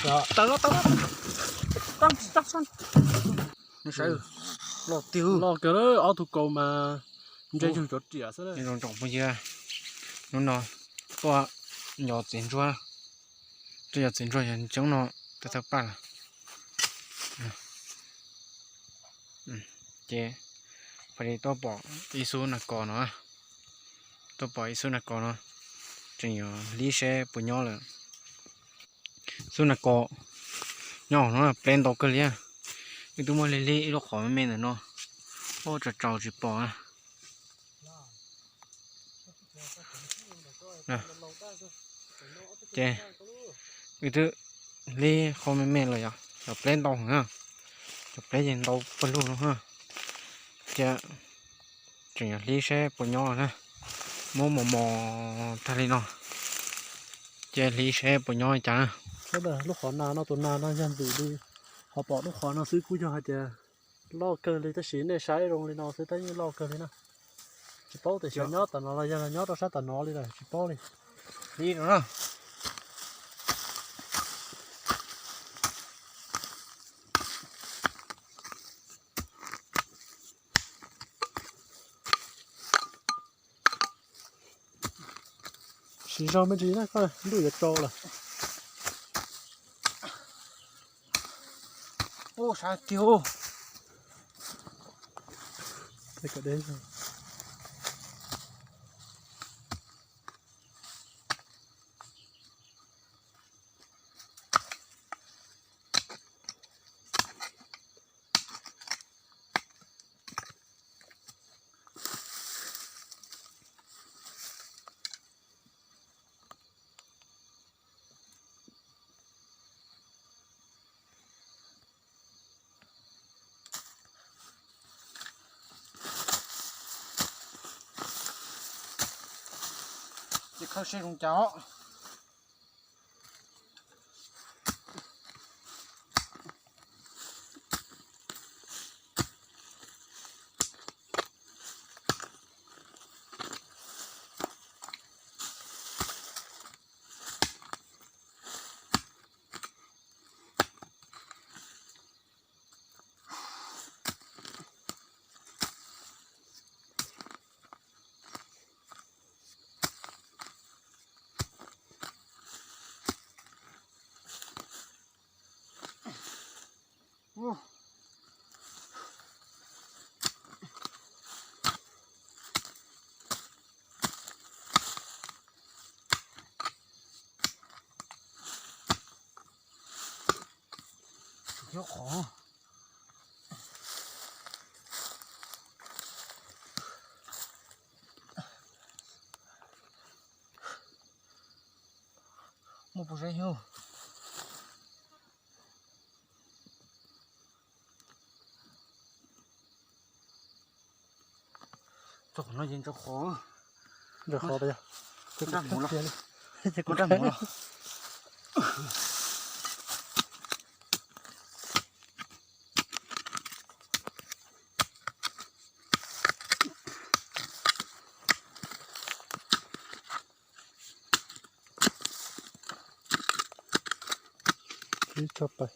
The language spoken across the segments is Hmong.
Tawm los, tawm los. Loj tiag. Loj kawg, ob tug kaus mas ntse yug cov riam xwb. Zoo tsoom phooj ywg, hnub no tuaj yos txiv ntsuag, tuaj yos txiv ntsuag yog coob no, tuaj thawj paj lawm. Ces pha li tuaj pom ib xub nas kos no, tuaj pom ib xub nas kos no, tseem yuav hlib seb puas nyob lawm. Xub nas kos nyob hauv no pleb ntau kawg li. Wb twb muab hlib hlib ib lub qhov me me ntawm no, ua tsaus tsaus tsis pom. Ces wb twb hlib qhov me me los yog cov pleb ntau heev, cov pleb ces ntau pawg lug no. Ces tseem yuav hlib seb puas nyob na, muab mos mos tag li no, ces hlib seb puas nyob li cas na. Lub qhov nas no, tus nas no yog ntxim li, ho pom lub qhov no xwb kuj yog hais tias loj kawg li, tab sis nej saib zoo li no xwb tab yeej loj kawg li na. Tsis paub tias xyov nyob tom no los yog nyob rau sab tom no li lawm tsis paub li. Hlib no na. Siv zog me ntsis na, ntuj yuav tsaus lawm. Ub, sab kiag. Ces khawb seb zoo cas os. Muaj pob zeb yug. Txog qhov no ces ntsaws qhov. Ntsaws qhov, kuv rab hmuv los. Ib tsob pais.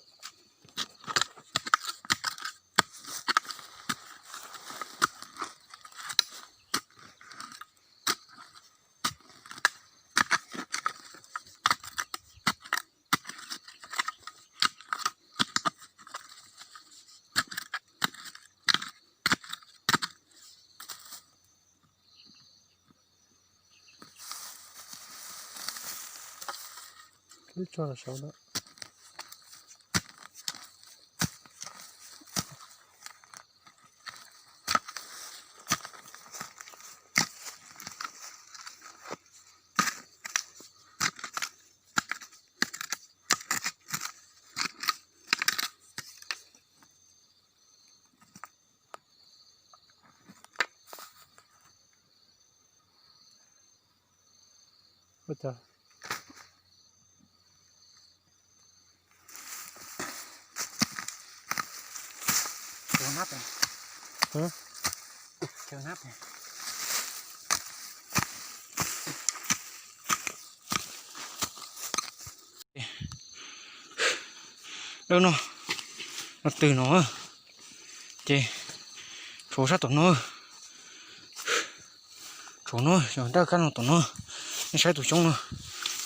Ib tsob saud na. Ua cas? Cov nab pem. Cov nab pem. Dawb no, no twg no, ces tshuav sab tom no, tshuav no, cov dawb kab no tom no, nej saib tus xyoob no,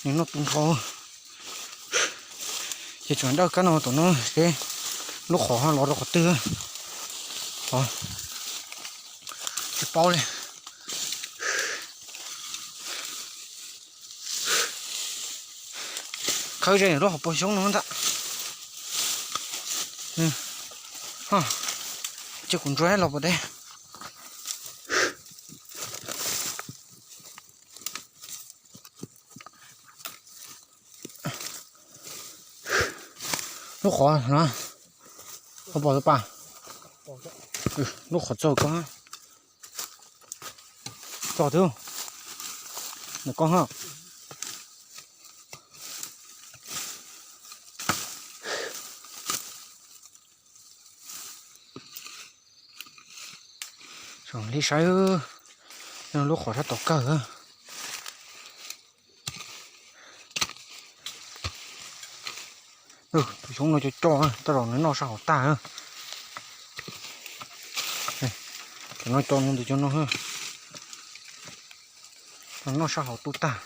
nws noj tu nrho. Ces tshuav dawb kab no tom no seb lub qhov ho los rau qhov twg, tsis paub li. Khawb ze lub qhov puag xyoob no ntag. Ces kuv ntsuas los puas teb. Lub qhov no, koj pom tau pas? Lub qhov txog koj, txog twb, nws koj ha. Li saib, lub qhov sab tom kawg. Tus xyoob no cov coj, tej zaum nws noj sab hauv tag. Cov no coj no ntawm cov no, noj sab hauv tu tag.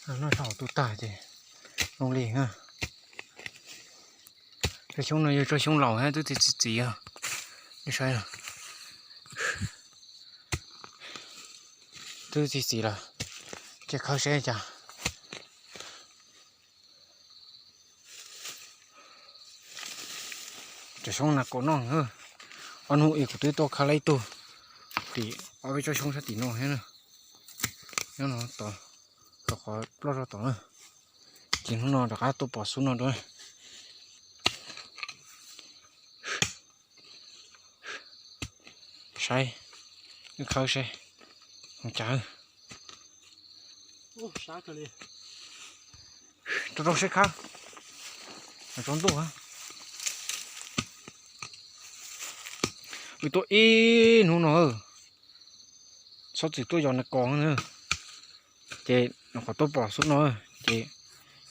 Noj sab hauv tu tag ces zoo li. Tsob xyoob no yog tsob xyoob laus thiab twb txi txiv txiv, saib, twb txi txiv lawm, ces khawb seb cas. Cov xyoob na kaus noj, ob hnub ib kuv twb tuaj khawb lawm ib tug tim ob peb tsob xyoob sab tim no thiab na. Nyob no tod, rau qhov ploj zog tod na. Ces hnub no rov qab tuaj pom xub no dua. Saib, wb khawb seb, cas. Rau rau seb khawb, tsaus ntuj. Wb tuaj ib hnub no, txhob txwm tuaj yos nws kos na. Ces qhov tuaj pom xub no, ces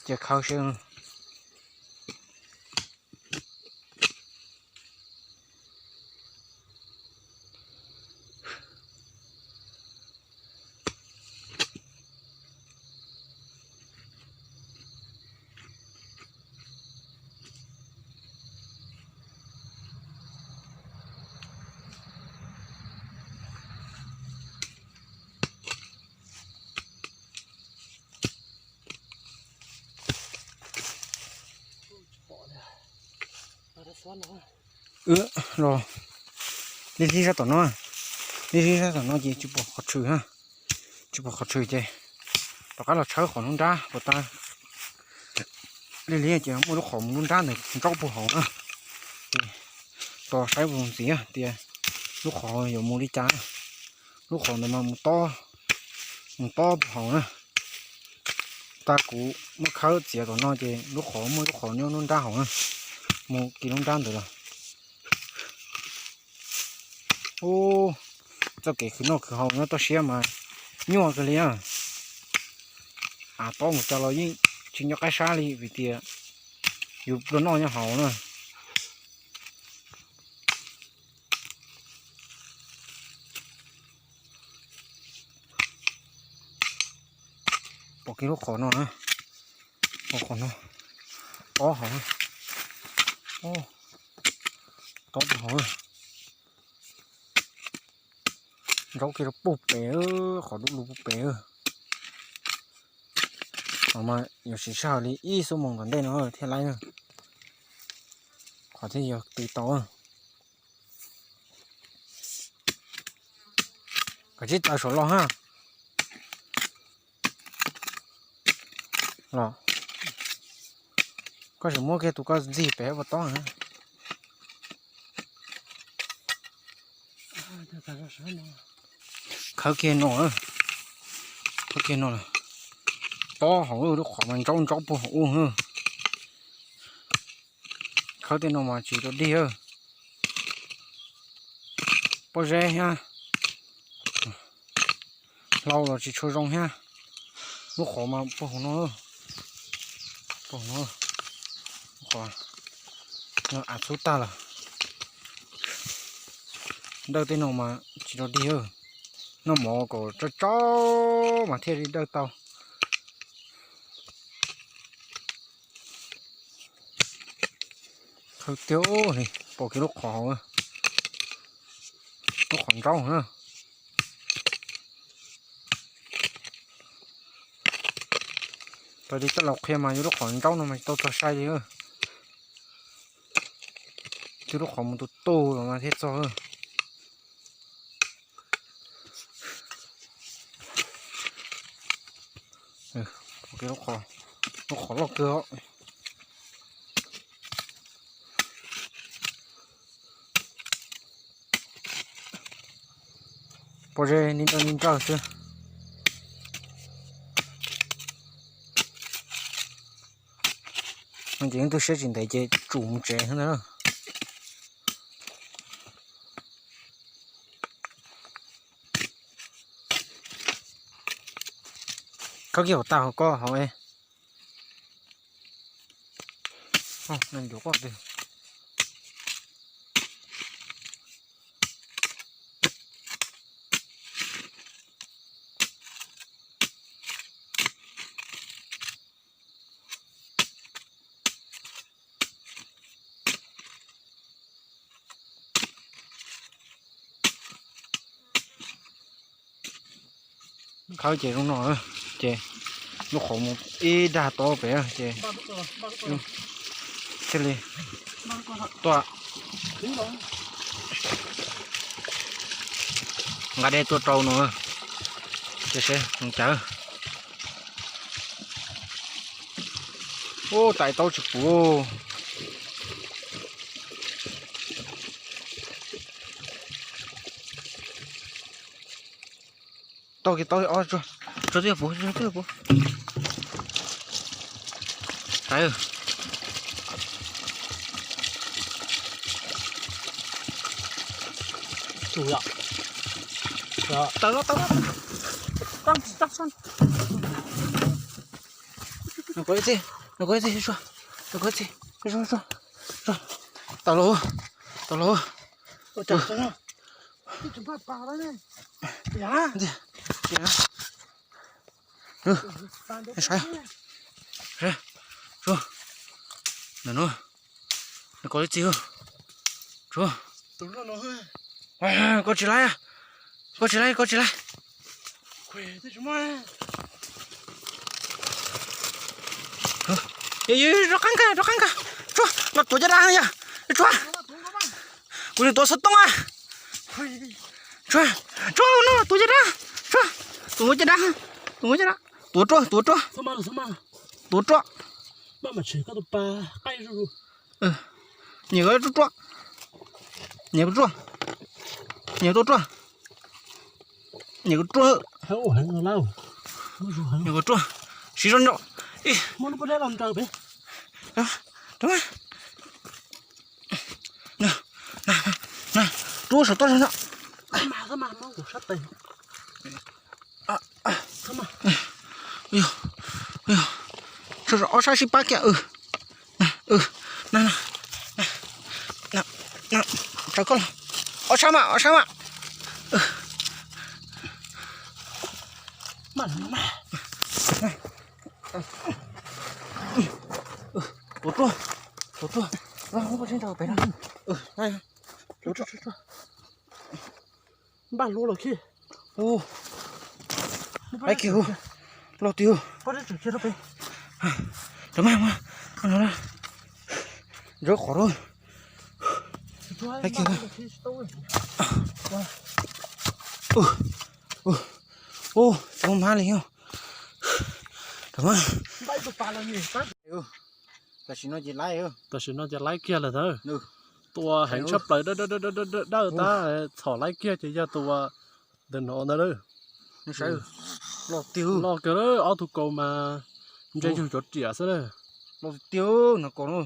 cia khawb seb. Los, li li sab tom no, li li sab tom no ces tsis pom qhov tshwm, tsis pom qhov tshwm ces rov qab los tshawb qhov nruab nrab puas tau. Li li ces muaj lub qhov mus nruab nrab ntawd ntsaub puag hauv na. Ces tos saib puas ntxiv tias lub qhov yuav mus li cas. Lub qhov ntawd mas mus tob, mus tob puag hauv na. Tag kuv muab khawb txiav tom no ces lub qhov muaj lub qhov nyob nruab nrab hauv na, mus kiag nruab nrab ntawd los. Ub, txoj kev khwv noj khwv haus nyob toj siab mas nyuaj kawg li na. Av tob mus tso los yeej tsis nco qab sab li vim tias yus pluag noj nyob hauv na. Pom kiag lub qhov no na, qhov no, tob hauv, tob hauv, ntsaub kiag rau puag pem, qhov dub lug puag pem. Qhov mas yuav siv sij hawm li ib xuab moos tom ntej no thiaj laib, qhov thiaj yog tiv tau. Koj tsis txaws saum los ha. Los, koj sim muab kiag tus koj ntxig pem puas tob na. Khawb kiag no, khawb kiag no, tob hauv lub qhov mas ntsaub ntsaub puag hauv ub. Khawb tej no mas tsis rau dig. Pob zeb thiab hlau los tsis tshua zoo thiab. Lub qhov mas puag hauv no, puag hauv no. qhov no av txhub tag lawm. Dawj tej no mas tsis rau dig, noj mov kom tso tso mas thiaj li dawj tau. Khaws tiag, pom kiag lub qhov hauv, lub qhov ntsaub na. Raws li coj los qhia mas yog lub qhov ntsaub no mas tsis tau txog sai li. Twb lub qhov mus tus tus los mas thiaj txog. Lub qhov loj kawg os. Pob zeb ni nrawj ni nrawj xwb. Ces yeej twb siab tsis ntev ces tsum mus tsev ntag. Khawb kiag hauv tag hauv ko hauv. Khawb ces zoo no, ces lub qhov mus ib dag tob pem ces thiaj li tuaj nqa dej tuaj rau no. Ces seb mus cas. Ub, tais taub tsis puv. Tau kiag taub ob tsuag, tsuag twb puv, tsuag twb puv. Tais. Tau, tau, tau. Nws kov ib txij, nws kov ib txij, tsuag, nws kov ib txij, tsuag, tsuag. Tau los, tau los. Saib, tsuag, ntawm no, nws kov ib txij, tsuag. Kov tsis laib, kov tsis laib, kov tsis laib. Rov qab nkag, rov qab nkag. Tsuag, no tuav caj dab yog, tsuag. Kuv nim tuav xov tooj a. Tsuag, tsuag, no tuav caj dab. Tsuag, tuav caj dab, tuav caj dab. Tuav ruaj, tuav ruaj. Tuav ruaj. Nyiam ruaj ruaj. Nyiam ruaj. Nyiam ruaj ruaj. Nyiam ruaj. Nyiam ruaj. Siv zog nrau. Rub saum toj no. Ob sab sib pab kiag. Tsaws koj los. Ob sab mas, ob sab mas. Tuav ruaj, tuav ruaj. Npaj hlua los khi. Ub, laiv kiag, loj tiag. Ntawd mas, ntawd qhov lawm. Laiv kiag. Ub, ub, ub, tsis muaj hmab li os. Tam sim no ces laiv, tam sim no ces laiv kiag lawm ntag. Tua heev tshaj plaws, dawb dawb tab, txhom laiv kiag ces yog tus ntawm no ntag. Loj tiag, loj kiag, ob tug kaus mas ntse yug cov riam xwb na. Loj tiag no kaus na.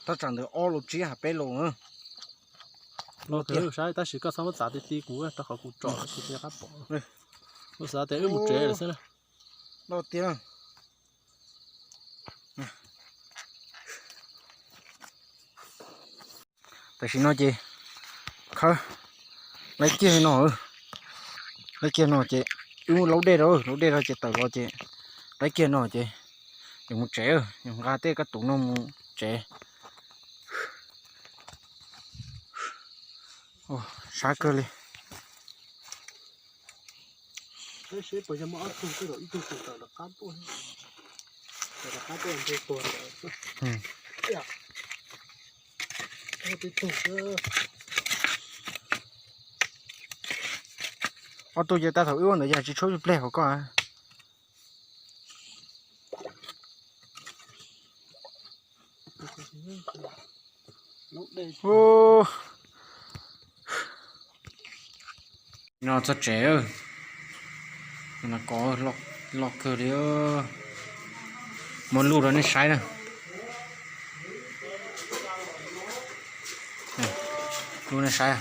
Tab tsam ntawd ob los tsib ha peb los na. Loj tiag, saib tab sis koj txhob muab txav ti ti kuv rau qhov kuv tsom tsis rov qab pom. Kuv xav tias wb mus tsev lawm xwb na. Loj tiag. Tam sim no ces khawb laib kiag no, laib kiag no ces wb laub dej rau, laub dej rau ces tawm los ces laib kiag no ces yuav mus tsev, yuav nqa tej kab tus no mus tsev. Sab kawg li. Ob tug ces tag thaum wb ua ntawd yog tsis tshuab ib pliag hauv koj. No txog tsev, no ko loj kawg li. Muab lub rau nej saib na. Lub nej saib.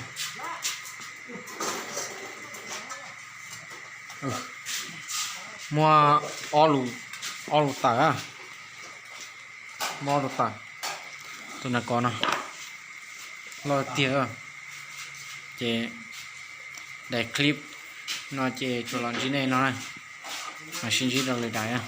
Muaj ob lus, ob lus tawm, muaj ob lus tawm. Tus nas kos no loj tiag. Ces daim clip no ces tsuas los ntsib nej no na, mas sib ntsib rau lwm daim.